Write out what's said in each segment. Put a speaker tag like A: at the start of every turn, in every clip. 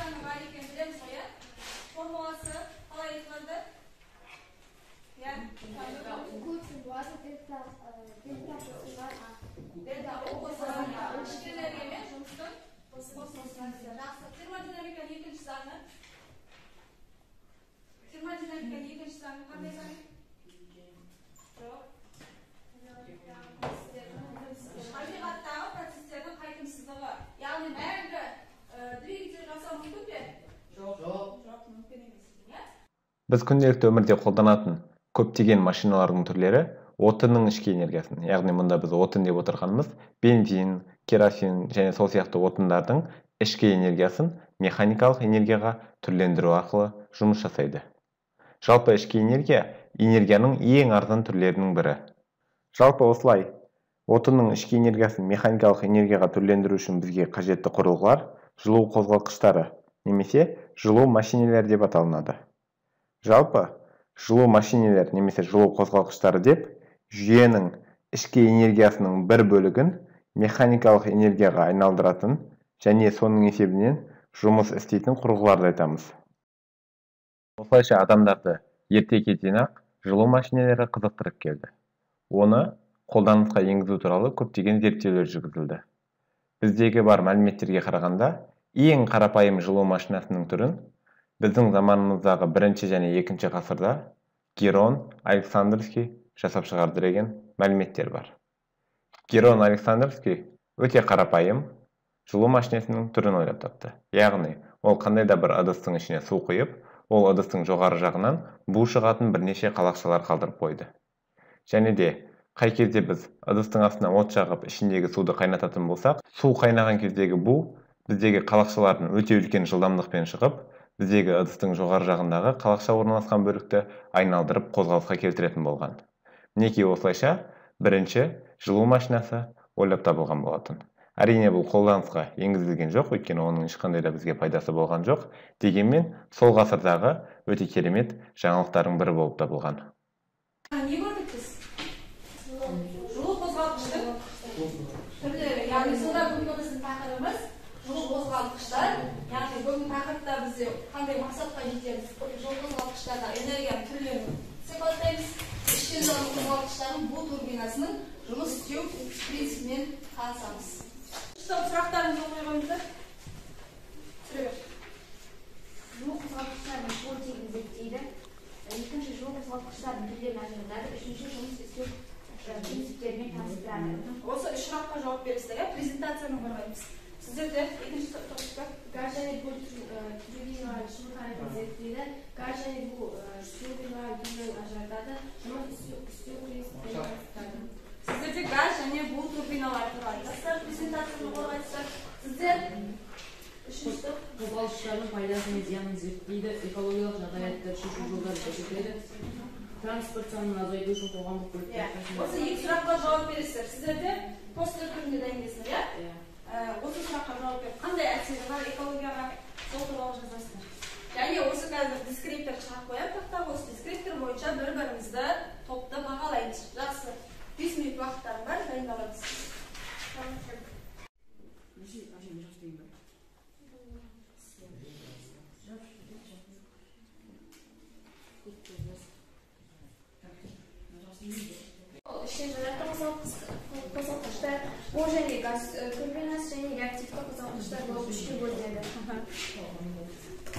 A: заңы бар екенін білеміз ғой, иә? Формуласы қалай айтылады? Иә? Дельта У қосылған А. Ішкі энергия мен жұмыстың қосындысы. Жақсы. Термодинамиканың екінші заңы. Термодинамиканың екінші заңы қандай заң? Жоқ. Табиғаттағы процестердің қайтымсыздығы. Яғни мәңгі двигатель жасау мүмкін бе? Жоқ. Жоқ, мүмкін емес екен, иә?
B: Біз күнделікті өмірде қолданатын көптеген машиналардың түрлері отынның ішкі энергиясын, яғни мұнда біз отын деп отырғанымыз бензин, керосин және сол сияқты отындардың ішкі энергиясын механикалық энергияға түрлендіру арқылы жұмыс жасайды. Жалпы ішкі энергия энергияның ең арзан түрлерінің бірі. Жалпы осылай отынның ішкі энергиясын механикалық энергияға түрлендіру үшін бізге қажетті құрылғылар жылу қозғалтқыштары немесе жылу машинелері деп аталынады. Жалпы жылу машинелер немесе жылу қозғалтқыштары деп жүйенің ішкі энергиясының бір бөлігін механикалық энергияға айналдыратын және соның есебінен жұмыс істейтін құрылғыларды айтамыз. Осылайша адамдарды ерте кезден-ақ жылу машинелері қызықтырып келді. Оны қолданысқа енгізу туралы көптеген зерттеулер жүргізілді. Біздегі бар мәліметтерге қарағанда, ең қарапайым жылу машинасының түрін біздің заманымыздағы бірінші және екінші ғасырда Герон Александрский жасап шығарды деген мәліметтер бар. Герон Александрский өте қарапайым жылу машинасының түрін ойлап тапты. Яғни, ол қандай да бір ыдыстың ішіне су құйып, ол ыдыстың жоғары жағынан бу шығатын бірнеше қалақшалар қалдырып қойды. Және де қай кезде біз ыдыстың астына от жағып, ішіндегі суды қайнататын болсақ, су қайнаған кездегі бу біздегі қалақшалардың өте үлкен жылдамдықпен шығып, біздегі ыдыстың жоғары жағындағы қалақша орналасқан бөлікті айналдырып қозғалысқа келтіретін болған. Мінекей осылайша бірінші жылу машинасы ойлап табылған болатын. Әрине бұл қолданысқа енгізілген жоқ, өйткені оның ешқандай да бізге пайдасы болған жоқ. Дегенмен сол ғасырдағы өте керемет жаңалықтардың бірі болып табылған.
A: Не көрдік біз? Жылу қозғалтқыштың түрлері. Яғни сонда бүгінгі біздің тақырыбымыз жылу қозғалтқыштар. Яғни бүгінгі тақырыпта бізде қандай мақсатқа жетеміз? Жылу қозғалтқыштарда энергияның түрлерін сипаттаймыз. Іштен жану қозғалтқыштардың бу турбинасының жұмыс істеу принципімен танысамыз. Стоп, сұрақтарыңызды қоя қойыңыздар. Жүре бер.
C: Жылу қозғалтқыштардың шығу тегін зерттейді. Екінші, жылу қозғалтқыштардың түрлерін ажыратады. Үшінші, жұмыс істеу принциптерімен таныстырады.
A: Осы үш сұраққа жауап бересіздер, иә? Презентацияны қорғаймыз. Сіздерде екінші топта
D: газ және бу турбиналарын шығу тарихын зерттейді. Газ және бу турбиналардың түрлерін ажыратады. Жұмыс істеу принциптерін таныстырады.
A: Сіздерде газ және бу турбиналары туралы айтасыздар, презентацияны қорғайсыздар. Сіздер үшінші топ
E: қозғалтқыштардың пайдасы мен зиянын зерттейді, экологиялық жағдаятты шешу жолдарын көрсетеді, транспорт санын азайту үшін қоғамдық көліктер.
A: Осы екі сұраққа жауап бересіздер. Сіздерде постер түрінде дайындайсыздар, иә?
E: Иә.
A: Осы сұраққа жауап беріп, қандай әсері бар экологияға, сол туралы жазасыздар. Және осы қазір дескриптор шығарып қоямын тақтаға, осы дескриптор бойынша бір-бірімізді топты бағалаймыз. Жақсы. 5 минут уақыттарың бар, дайындаламыз.
D: Іштен жанатын қозғалтқыштар, бу және газ турбинасы және реактивті қозғалтқыштар болып үшке бөлінеді.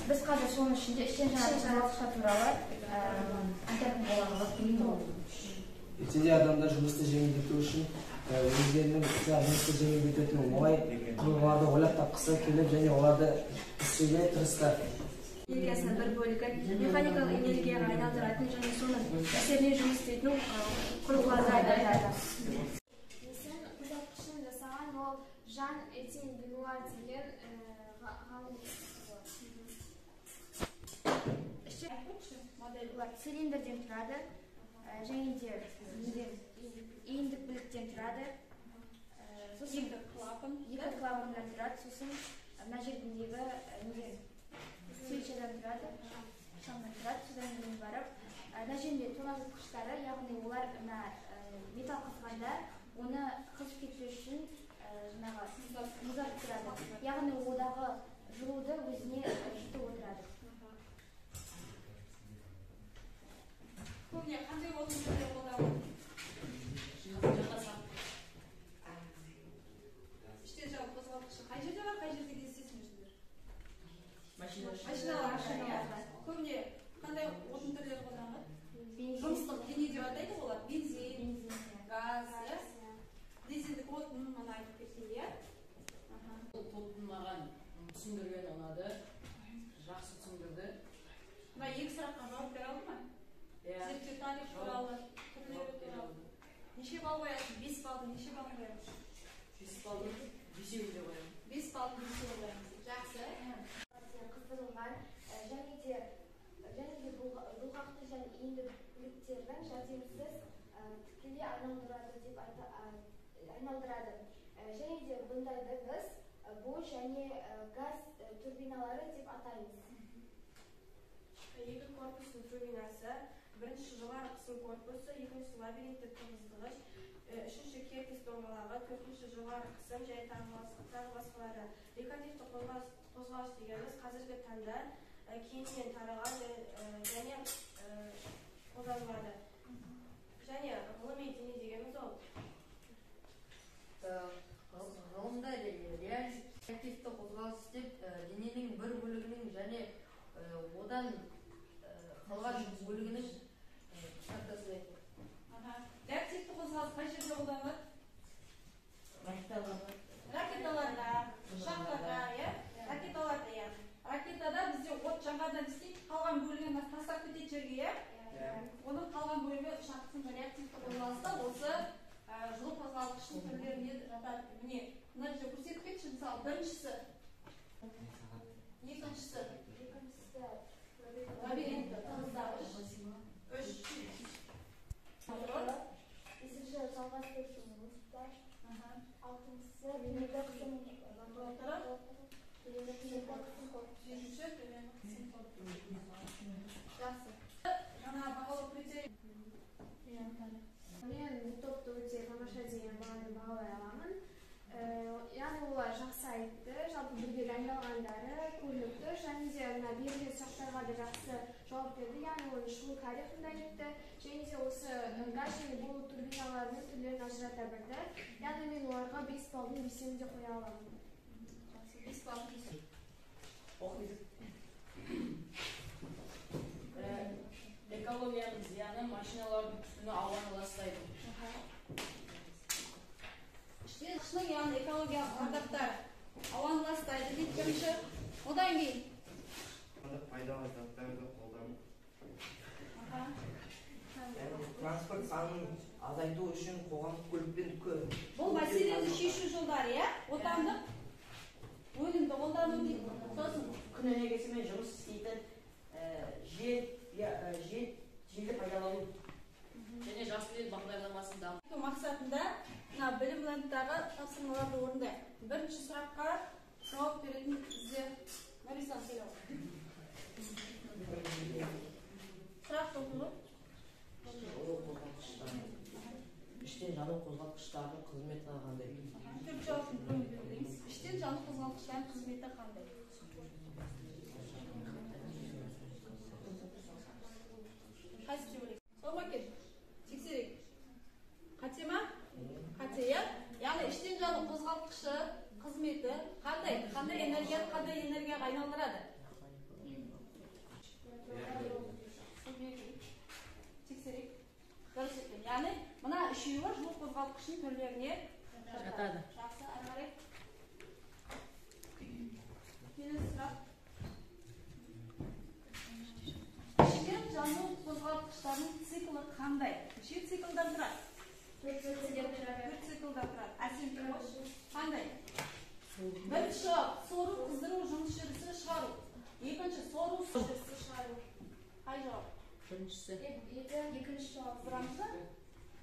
C: Біз қазір соның ішінде іштен жанатын қозғалтқыштар туралы айтатын боламыз.
F: Ертеде адамдар жұмысты жеңілдету үшін өздерінің жұмысты жеңілдететін оңай құрылғыларды ойлап тапқысы келіп және оларды істеуге тырысты.
D: Энергиясының бір бөлігін механикалық энергияға айналдыратын және соның әсерінен жұмыс істейтін құрылғыларды айтады.
G: Ниссан қозғалтқышын жасаған ол Жан Этьен Бенуа деген ғалым.
C: Олар цилиндрден тұрады, және де иіндік біліктен тұрады. Сосын
A: Екі клапан.
C: Екі клапаннан тұрады, сосын мына жердегі неден свечадан тұрады, шамнан тұрады, содан кейін барып мына жерде тоңазытқыштары, яғни олар мына металл қызғанда оны қызып кетпес үшін жаңағы мұздатып тұрады. Яғни одағы жылуды өзіне
A: Көбіне қандай отын түрлері қолданылады? Іштен жану қозғалтқышы қай жерде бар, қай жерде кездесесіңдер? Машиналарда. Көбіне қандай отын түрлері қолданылады? Жұмыстық дене деп атайды олар. Бензин, газ, иә? Дизельдік отын мына айтып кеткен, иә?
E: Бұл топтың маған түсіндіргені ұнады. Жақсы түсіндірді.
A: Мына екі сұраққа жауап бере алды ма?
E: Иә.
A: Зерттеу тарихы туралы, түрлері туралы. Неше балл қоясың? 5 балдың неше балл қоямыз?
E: 5 балдың 5-еуін де қоямын.
A: 5 балдың 5-еуін қоямыз. Жақсы.
C: Қыздырылған және де бұлғақты және иінді бөліктердің жәрдемсіз тікелей айналдырады деп айналдырады. Және де бұндайды біз бу және газ турбиналары деп атаймыз.
D: Екі корпустың турбинасы, бірінші жоғары қысым корпусы, екіншісі лабиринтті тығыздығыш, үшінші керкіс доңғалағы, төртінші жоғары қысым және тағы басқалары. Рекурсивті қозғалыс дегеніміз қазіргі таңда кеңінен таралған және қолданылады. Және ғылыми дене дегеніміз ол
E: ғылымда реактивті қозғалыс деп дененің бір бөлігінің және одан қалған бөлігінің қысқартасын айтады.
A: Реактивті қозғалыс қай жерде қолданылады? Ракеталарда, ұшақтарда, иә? Ракеталарда, иә. Ракетада бізде от жанғаннан істейді, қалған бөлігін тастап кетеді жерге, иә? Оның қалған бөлігі ұшақтың реактивті қозғалыста осы жылу қозғалтқыштың түрлеріне жатады. Міне, мына жерде көрсетіп кетші, мысалы, біріншісі, екіншісі, лабиринтті тығыздағыш, 3,
C: бесінші жалғастырушы муфта, алтыншысы төменгі қысым корпусы,
A: жетінші төменгі қысым корпусы. Жақсы. Жаңа бағалау критерий.
G: Мен бұл топты өте тамаша деген бағаны бағалай аламын. Яғни олар жақсы айтты, жалпы бірге дайындалғандары көрініп тұр, және де мына берілген сұрақтарға да жақсы жауап берді, яғни оның шығу тарихын да айтты, және де осы газ және бу турбиналарының түрлерін ажырата білді. Яғни мен оларға 5 балдың 5-еуін де қоя аламын.
A: 5 балдың 5-еуін.
E: Экологияның зияны машиналардың түтіні ауаны ластайды.
A: Іштен яғни экологиялық зардаптар ауаны ластайды дейді бірінші. Одан кейін
H: пайдалы заттарды қолдану. Транспорт санын азайту үшін қоғамдық көлікпен көп.
A: Бұл мәселені шешу жолдары, иә? Отандық өнімді қолдану дейді. Сосын
E: күн энергиясымен жұмыс істейтін желді пайдалану және жасыл ел бағдарламасын дамыту
A: мақсатында мына білім лендтағы тапсырмаларды орындайық. Бірінші сұраққа жауап беретін бізде Нарисан Селеуова. Сұрақты оқы.
F: Іштен жану қозғалтқыштарының қызметі қандай?
A: Төрт жауаптың біреуін белгілейміз. Іштен жану қозғалтқыштарының қызметі қандай? Қайсы деп ойлайсыз? Сол ма екен? Тексерейік. Қате ма? Қате, иә? Яғни іштен жану қозғалтқышы қызметі қандай? Қандай энергияны қандай энергияға айналдырады? Тексерейік. Дұрыс екен. Яғни мына үшеуі жылу қозғалтқышының түрлеріне
E: жатады.
A: Жақсы, әрі қарай. Келесі сұрақ. Іштен жану қозғалтқыштарының циклі қандай? Неше циклдан тұрады? 4 циклдан тұрады. Әсем қош. Қандай? Бірінші жауап, сору, қыздыру, жұмыс жүрісі, шығару. Екінші, сору, жүрісі, шығару. Қай жауап?
E: Біріншісі.
G: Екінші жауап.
A: Сұрамыз ба?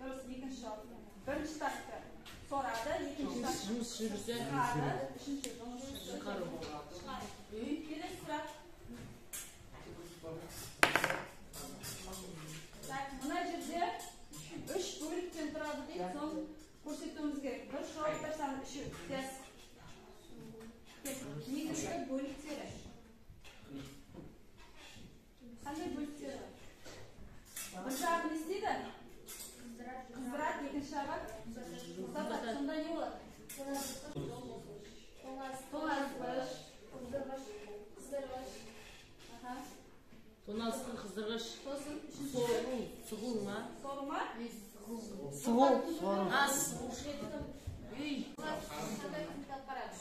A: Дұрыс, екінші жауап. Бірінші такті сорады, екінші такті
E: жұмыс жүрісі,
A: шығады, үшінші жұмыс жүрісі,
E: шығару.
A: Келесі сұрақ. Так, мына жерде 3 бөліктен тұрады дейді, соны көрсетуіміз керек. Бір жауаптар саны 3. Тез. Негізгі бөліктері. Қандай бөліктері? 1,5
E: Сығу ма?
A: Сору ма?
E: Сығу. А, сығу.
A: Қандай қызмет атқарады?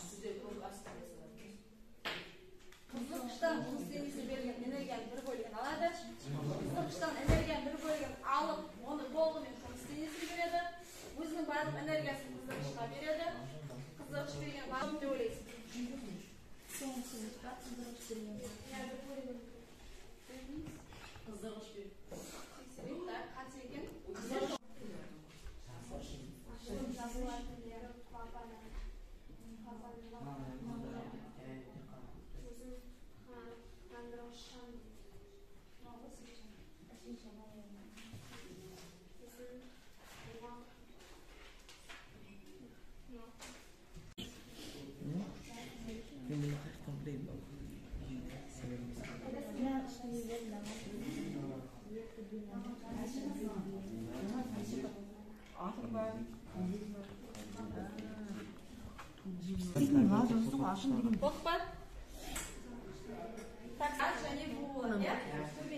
A: Қыздырғыштан жұмыс денесі берілген энергияның бір бөлігін алады. Қыздырғыштан энергияның бір бөлігін алып, оны толығымен жұмыс денесіне береді. Өзінің барлық энергиясын қыздырғышқа береді. Қыздырғыш берген барлық деп ойлайсыз.
E: Қыздырғыш береді.
A: Тексерейік, так, қате екен. Болдық па? Так, А және Б болады, иә? Төмен.